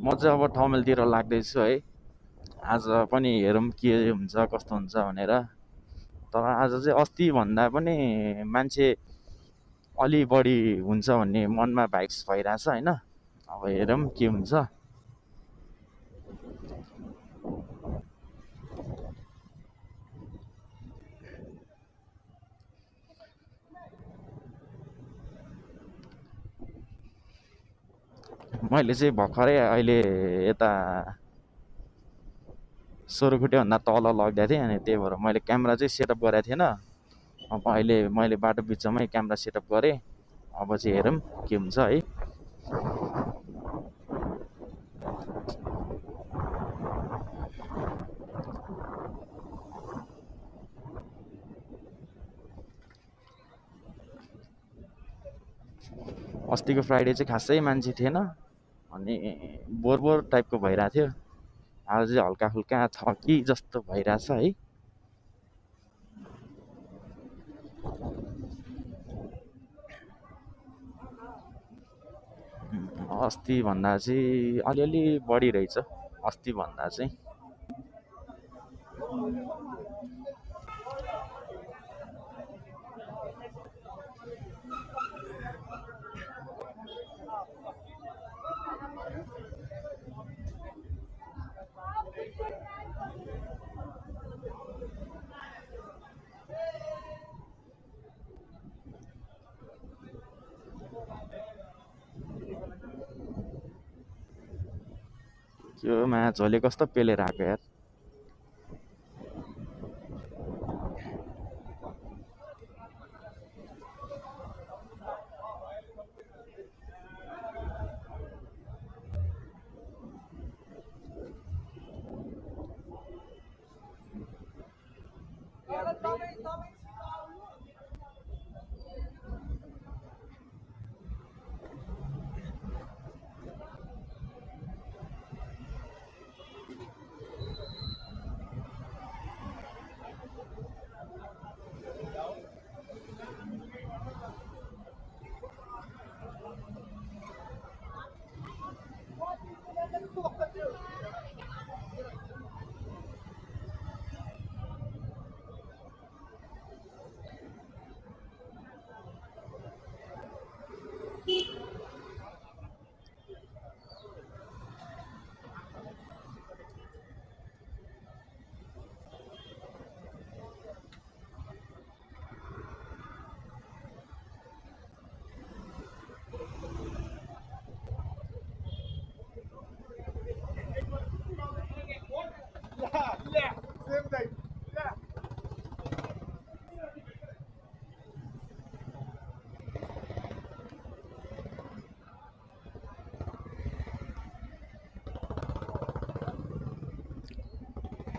म चाहिँ अब ठमेलतिर लाग्दैछु है। आज पनि हेरौँ के हुन्छ कस्तो हुन्छ भनेर। तर आज चाहिँ अस्ति भन्दा पनि मान्छे अलि बढी हुन्छ भन्ने मनमा भाइब्स भइरहेछ होइन। अब हेरौँ के हुन्छ। मैले चाहिँ भर्खरै अहिले यता सोह्रखुट्टेभन्दा तल लगिदिएको थिएँ अनि त्यही भएर मैले क्यामेरा चाहिँ सेटअप गरेको थिएन। अब अहिले मैले बाटो बिचमै क्यामेरा सेटअप गरेँ। अब चाहिँ हेरौँ के हुन्छ है। अस्तिको फ्राइडे चाहिँ खासै मान्छे थिएन अनि बोर बोर टाइपको भइरहेको थियो। आज चाहिँ हल्का फुल्का छ कि जस्तो भइरहेछ है। अस्ति भन्दा चाहिँ अलिअलि बढी रहेछ अस्ति भन्दा चाहिँ। त्यो म्याच होले कस्तो पेलेर आएको यार।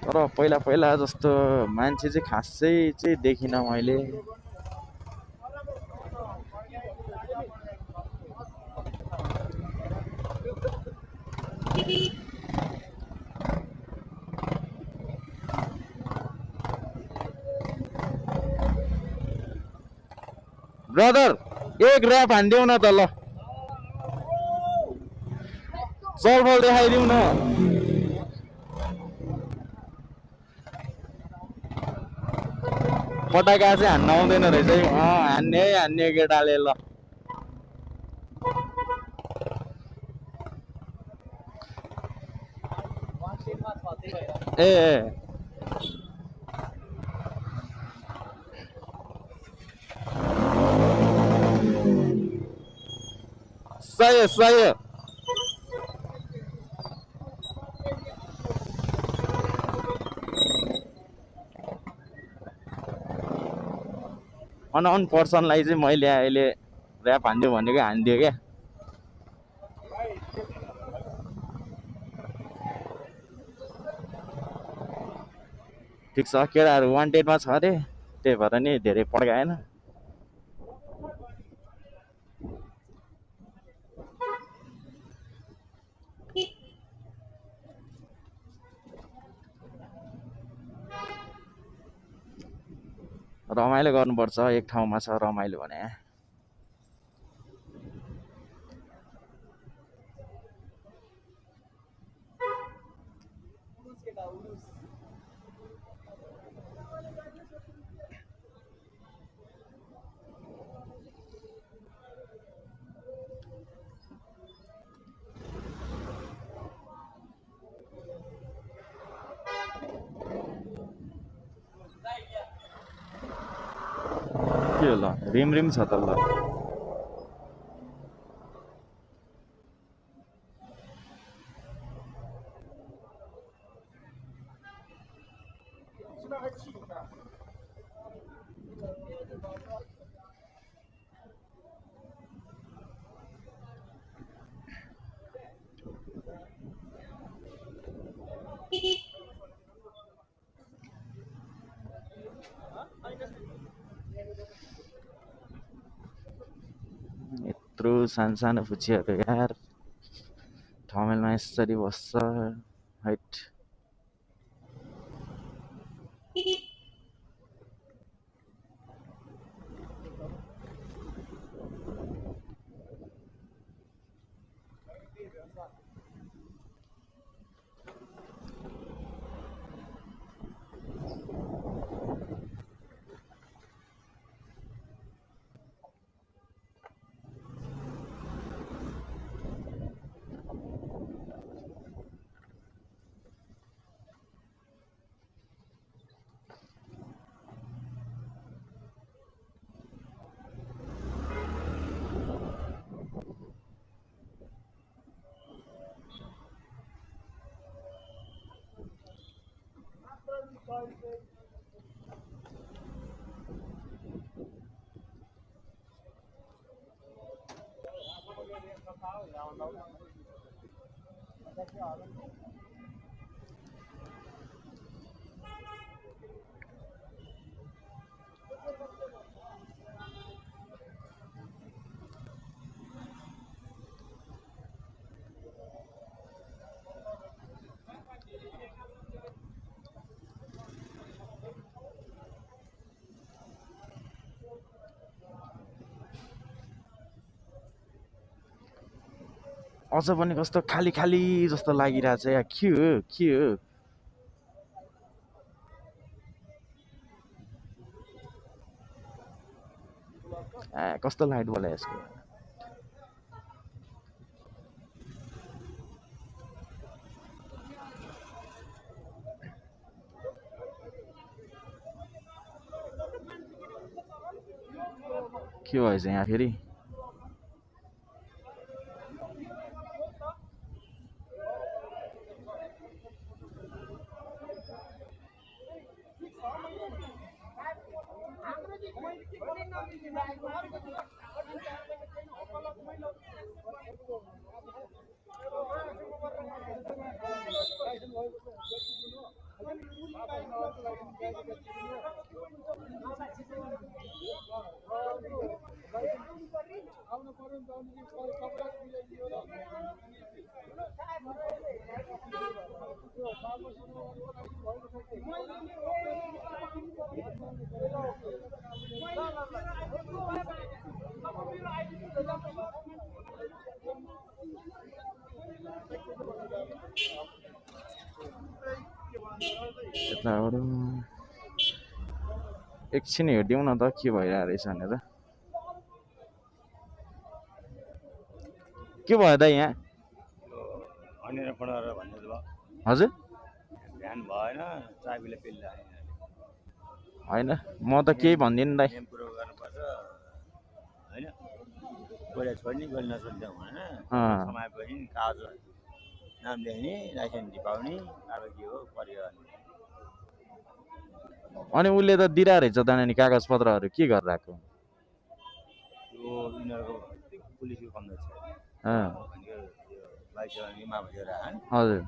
तर पहिला पहिला जस्तो मान्छे चाहिँ खासै चाहिँ देखिनँ मैले। ब्रदर एक ऱ्याप हानिदेऊ न त ल। चलफल देखाइदिउँ न। पटाका चाहिँ हान्न आउँदैन रहेछ है। हान्ने केटाले ल। ए सही सही। अनअन पर्सनलाई चाहिँ मैले अहिले ऱ्याप हानिदियो भनेको हानिदियो क्या। ठिक छ केटाहरू वान्टेडमा छ अरे त्यही भएर नि धेरै पड्काएन। रमाइलो गर्नुपर्छ एक ठाउँमा छ रमाइलो भने। के हो ल रिम रिम छ त ल यत्रो सानो सानो फुच्चीहरू यार ठमेलमा यसरी बस्छ हैट अझ पनि कस्तो खाली खाली जस्तो लागिरहेछ या के हो कस्तो लाइट बोला यसको के भएछ यहाँ फेरि यताबाट एकछिन हेरिदिउँ न त के भइरहेको रहेछ भनेर के भयो त यहाँ हजुर होइन म त केही भन्दिनँ दाइ अनि उसले त दिइरहेको रहेछ त नि कागज पत्रहरू के गरिरहेको हजुर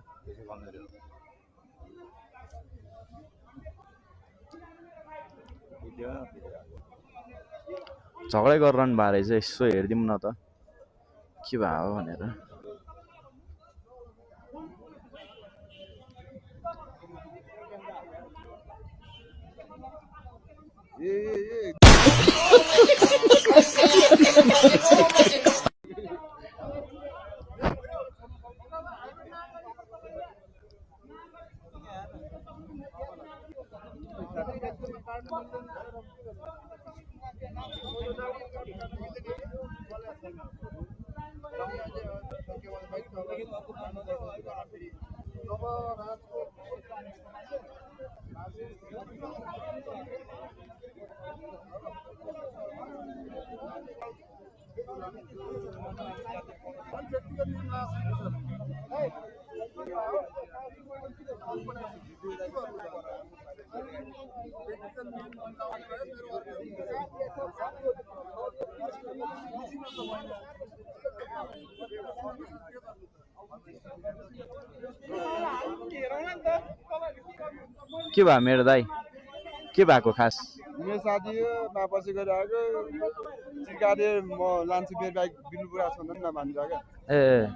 झगडै गरिरहनु भएको रहेछ यसो हेरिदिउँ न त के भयो भनेर के भयो मेरो दाइ? के भएको खास? मेरो साथी हो मापछि गरिरहेको चिकारे म लान्छु मेरो बाइक बिल्कुल छ नि न भन्छ क्या ए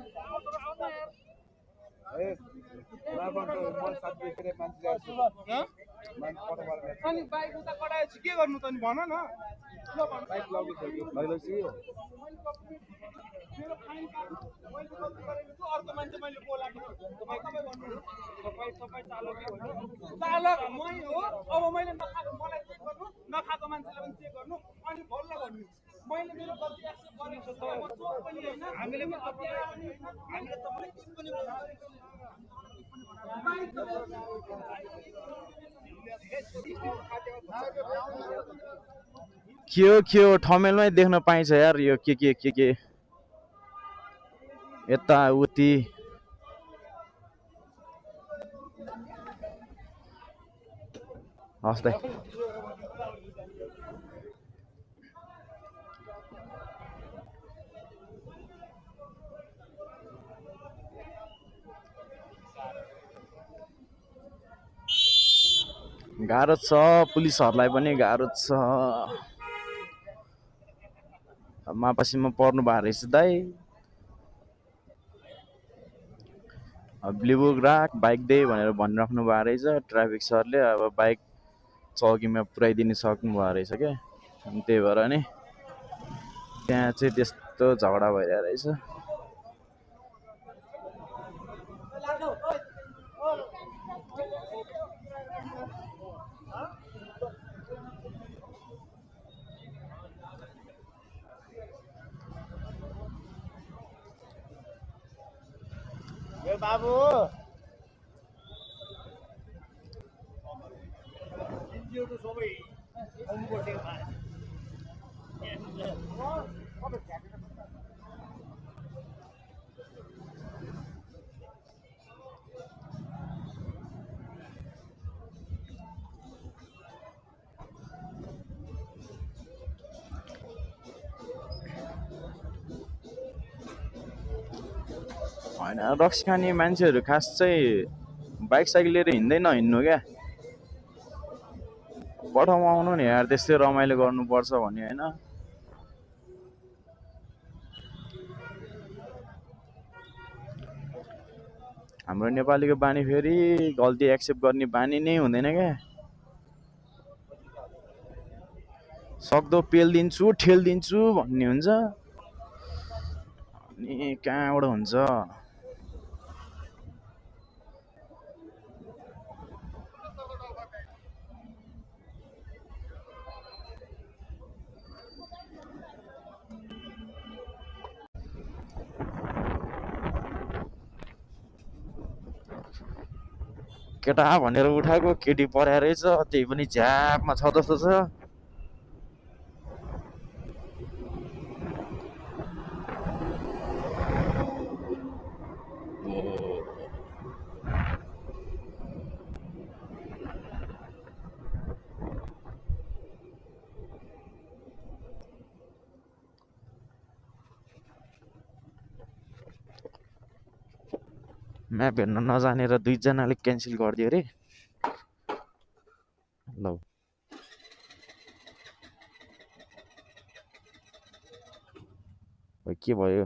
अनि बाइक उता कडाएपछि के गर्नु त नि भन न बाइक लगिसक्यो अर्को मान्छे मैले बोलाएको तपाईँ चालक चालक मै हो अब मैले नखाएको मलाई चेक गर्नु नखाएको मान्छेलाई पनि चेक गर्नु अनि बल्ल गर्नु मैले मेरो गल्ती एक्सेप्ट गरेको छु म चोर पनि होइन हामीले तपाईँलाई केही पनि के हो ठमेलमै देख्न पाइन्छ यार यो के यता उति हस् दाइ गाह्रो छ पुलिसहरूलाई पनि गाह्रो छ मापासीमा पर्नु भएको रहेछ दाइ ब्लुबुक राख बाइक दे भनेर भनिराख्नु भएको रहेछ ट्राफिक सरले अब बाइक चौकीमा पुऱ्याइदिनु सक्नु भएको रहेछ क्या अनि त्यही भएर नि त्यहाँ चाहिँ त्यस्तो झगडा भइरहेको रहेछ बाबु सबै होइन रक्सी खाने मान्छेहरू खास चाहिँ बाइक साइकल लिएर हिँड्दै नहिँड्नु क्या पठाउनु आउनु नि यार त्यस्तै रमाइलो गर्नुपर्छ भन्ने होइन हाम्रो नेपालीको बानी फेरि गल्ती एक्सेप्ट गर्ने बानी नै हुँदैन क्या सक्दो पेलिदिन्छु ठेलिदिन्छु भन्ने हुन्छ अनि कहाँबाट हुन्छ केटा भनेर उठाएको केटी पऱ्या रहेछ त्यही पनि झ्यापमा छ जस्तो छ म्याप हेर्न नजानेर दुईजनाले क्यान्सल गरिदियो अरे ल के भयो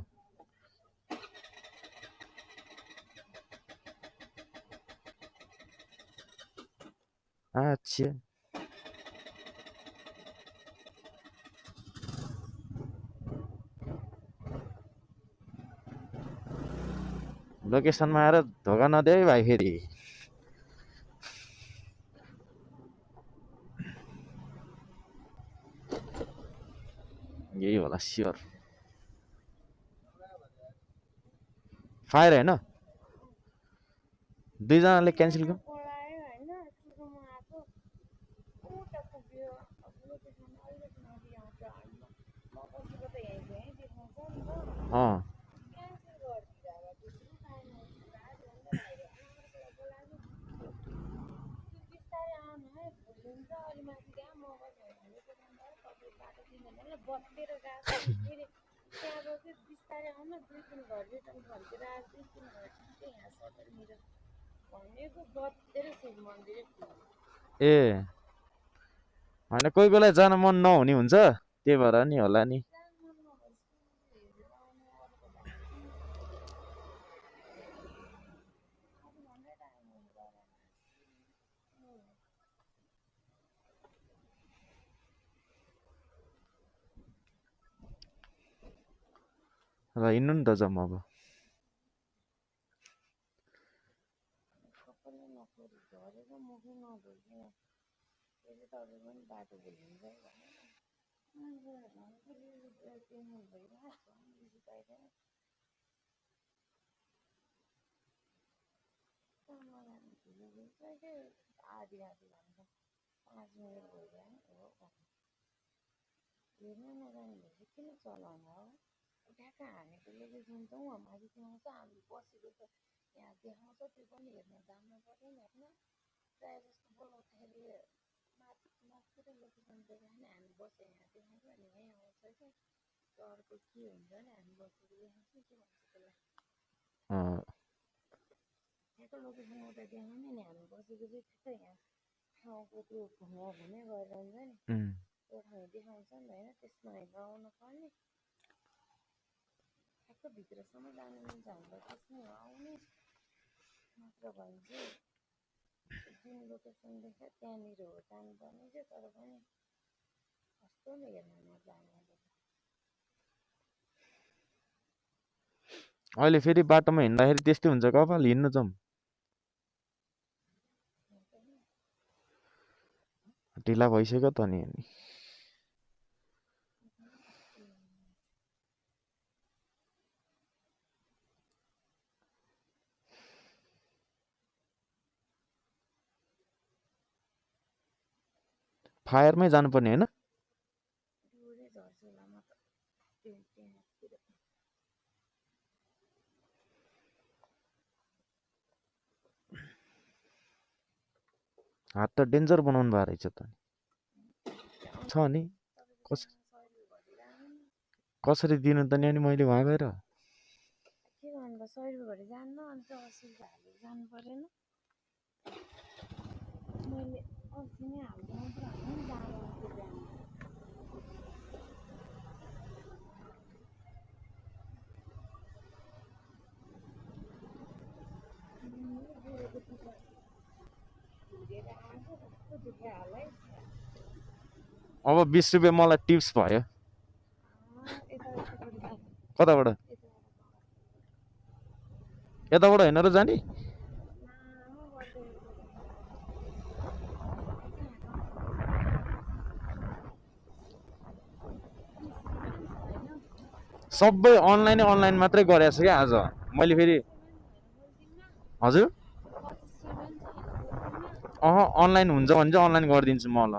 अच्छा लोकेसनमा आएर धोका नदे है भाइ फेरि यही होला स्योर फायर होइन दुईजनाले क्यान्सल गर्नु पढायो होइन सुरुमा आएको उता पुग्यो अब लोकेसन अलिकति माथि आउँछ म बसेको त यहीँ देखाउँछ नि त अँ क्यान्सल गरिदिँदा अब त्यत्रो टाइम बोलाएको त्यो बिस्तारै आउनु है भोलि हुन्छ अलि माथि त्यहाँ मगर लोकेसन भयो तपाईँ बाटो चिन्दैन बत्तेर गएको फेरि त्यहाँबाट चाहिँ बिस्तारै आउनु 2-3 घर रिटर्न फर्केर आएर 2-3 घर चाहिँ यहाँ सबै मेरो भनेको बत्तेर शिव मन्दिरै पुग्यो ए होइन कोही बेला जान मन नहुने हुन्छ त्यही भएर नि होला नि र हिँड्नु नि त जाउँ अब सबैले नखोरी झरेर मुखै नधोइकन फेरि तपाईँ पनि बाटो भुलिन्छ भनेर पेमेन्ट भइरहेको छ बेसी पाइँदैन आधी आधी भन्छ 5 मिनट भइरह्यो हो हेर्न नजाने भएपछि किन चलाउनु हो ठ्याक्क हानेको लोकेसन त उहाँ माथि देखाउँछ हामी बसेको त यहाँ देखाउँछ त्यो पनि हेर्न जानु पर्दैन होइन प्रायः जस्तो बोलाउँदाखेरि माथितिर लोकेसन देखाएन हामी बसे यहाँ देखाउँछ अनि यहीँ आउँछ कि अर्को के हुन्छ नि हामी बसेको देखाउँछ के भन्छ त्यसलाई ठ्याक्क लोकेसन उता देखाउने नि हामी बसेको चाहिँ ठ्याक्क यहाँ ठाउँको त्यो घुम्या गरेर हुन्छ नि त्यो ठाउँ देखाउँछ नि होइन त्यसमा हेर्न आउनु पर्ने ठ्याक्क भित्रसम्म जानु मिल्छ हामीलाई त्यसमै आउने मात्र भयो चाहिँ जुन लोकेसन देख्छ त्यहाँनिर हो जानुपर्ने चाहिँ तर पनि कस्तो हेर्न नजाने अहिले फेरि बाटोमा हिँड्दाखेरि त्यस्तै हुन्छ कपाल हिँड्नु जाउँ ढिला भइसक्यो त नि फायरमै जानुपर्ने होइन हात त डेन्जर बनाउनु भएको रहेछ त छ नि कसरी दिनु त नि अनि मैले वहाँ गएर के गर्नु 100 रुपियाँ घरि जान्न अनि 80 रुपियाँ हालेर जानु परेन मैले 80 नै हाल्नु मात्र हाल्नु नि जाँदा अब 20 रुपियाँ मलाई टिप्स भयो कताबाट यताबाट होइन र जाने सबै अनलाइन मात्रै गरेको छु क्या आज मैले फेरि हजुर अनलाइन हुन्छ भने चाहिँ अनलाइन गरिदिन्छु म ल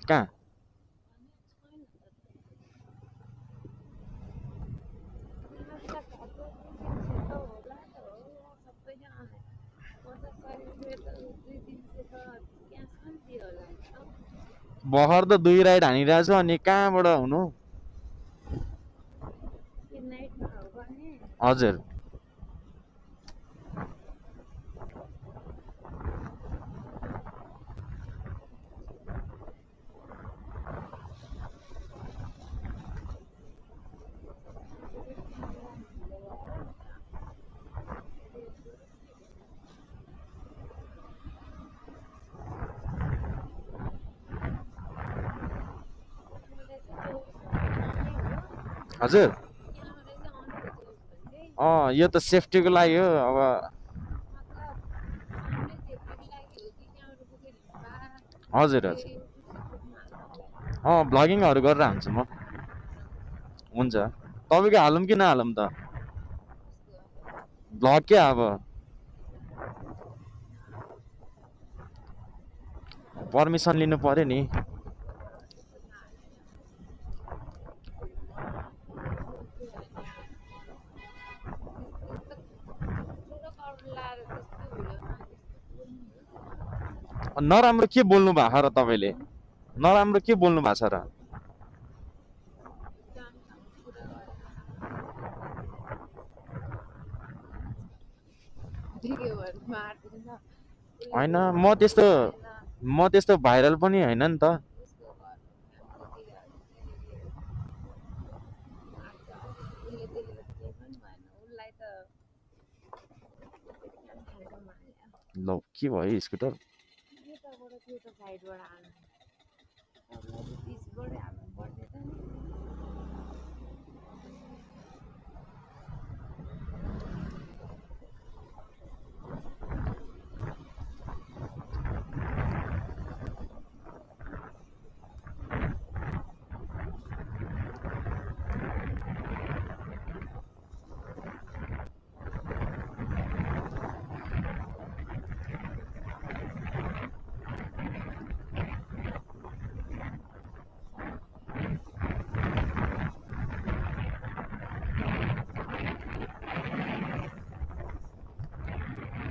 कहाँ भर्खर त 2 राइड हानिरहेछ अनि कहाँबाट हुनु हजुर हजुर यो त सेफ्टीको लागि हो अब हजुर हजुर भ्लगिङहरू गरेर हाल्छु म हुन्छ तपाईँको हालौँ कि नहालौँ त भ्लग क्या अब पर्मिसन लिनु पर्यो नि नराम्रो के बोल्नु भएको र तपाईँले नराम्रो के बोल्नु भएको छ र होइन म त्यस्तो भाइरल पनि होइन नि त ल के भयो स्कुटर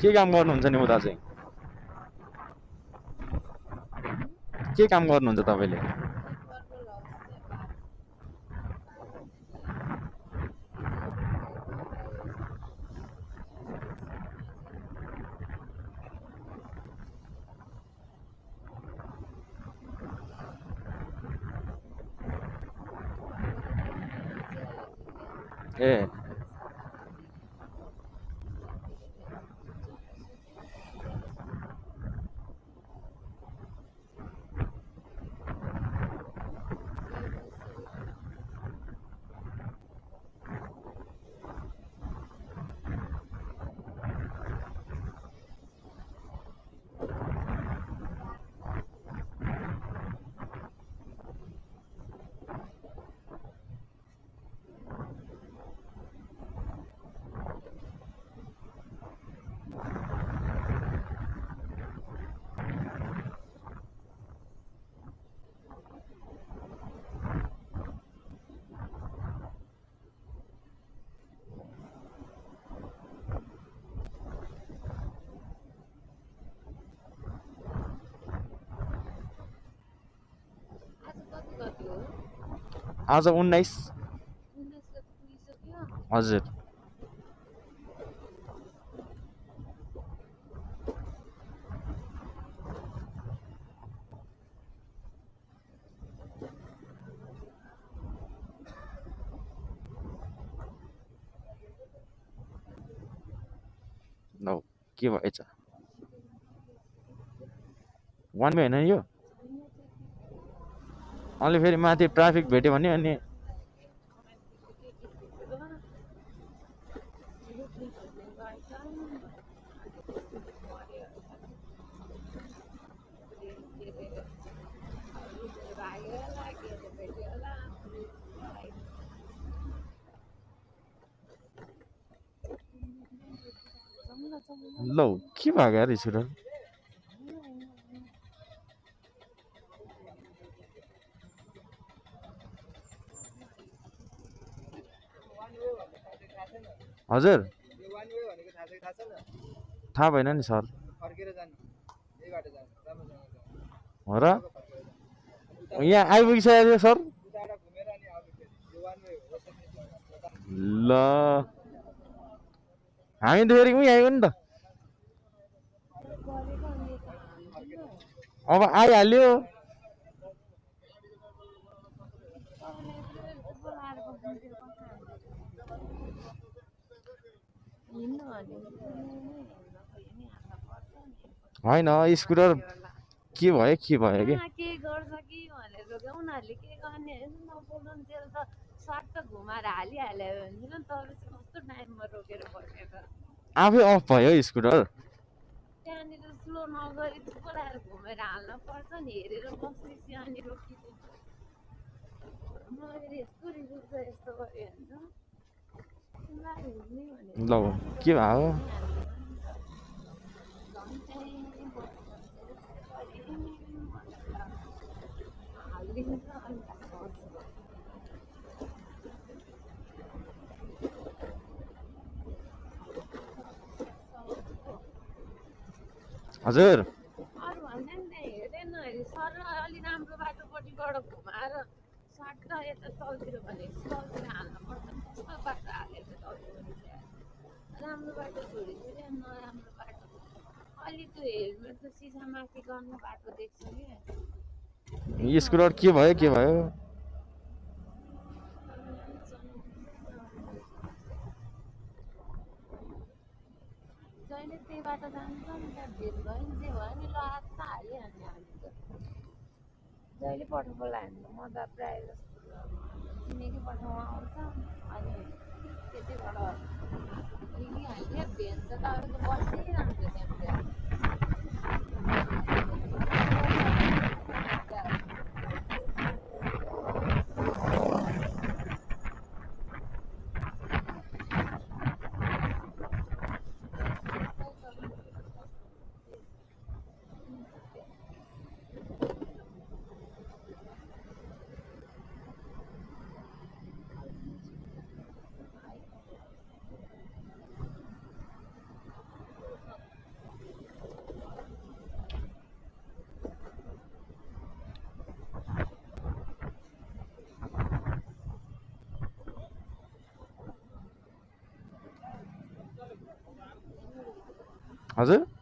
के काम गर्नुहुन्छ नि उता चाहिँ के काम गर्नुहुन्छ तपाईँले ए आज 19 हजुर ल के भएछ वान वे होइन यो अलि फेरि माथि ट्राफिक भेट्यो भने अनि ल के भएको यार स्कुटर हजुर थाहा भएन नि सर हो र यहाँ आइपुगिसकेको थियो सर ल हामी त फेरि उहीँ आयो नि त अब आइहाल्यो होइन स्कुटर के भयो कि के गर्छ कि भनेर उनीहरूले के गर्ने नबोल्नुन्जेल त स्वाट घुमाएर हालिहाल्यो हुन्छ नि तपाईँ कस्तो टाइममा रोकेर बसेर आफै अफ भयो स्कुटर त्यहाँनिर ठुलो नगरी चुप लगाएर घुमेर हाल्न पर्छ नि हेरेर बस्नेछि अनि रोकिँदैन मैले यस्तो रिस उठ्छ यस्तो गऱ्यो भने त तिमीलाई हुने भनेर ल गाली के गरेर भयो हिँडिहाल्ने हो नि त झन् चाहिँ बढी मान्छे जस्तै गरेँ भनेर हालिदिन्छ अन्त सोच हजुर अरू भन्दा नि त्यहाँ हेर्दैन अरे सर अलि राम्रो बाटोपट्टिबाट घुमाएर सट्ट यता तलतिर भनेपछि तलतिर हाल्नु पर्छ कस्तो बाटो हालेर तलपट्टि चाहिँ राम्रो बाटो छोडिदियो क्या नराम्रो बाटो अलि त्यो हेलमेट त सिसामाथि गर्ने बाटो देख्छ क्या देख्न स्कुटर के भयो के भयो जहिले त्यही बाटो जान्छ नि त्यहाँ भेट भयो नि जे भयो नि ल हात त हालिहाल्ने हामी त जहिले पठाउनुलाई हामी म त प्रायः जस्तो छिमेकी पठाउनु आउँछ अनि त्यतिबाट हिँडिहाल्ने भेन त तपाईँको बसिरहन्छ त्यहाँ हजुर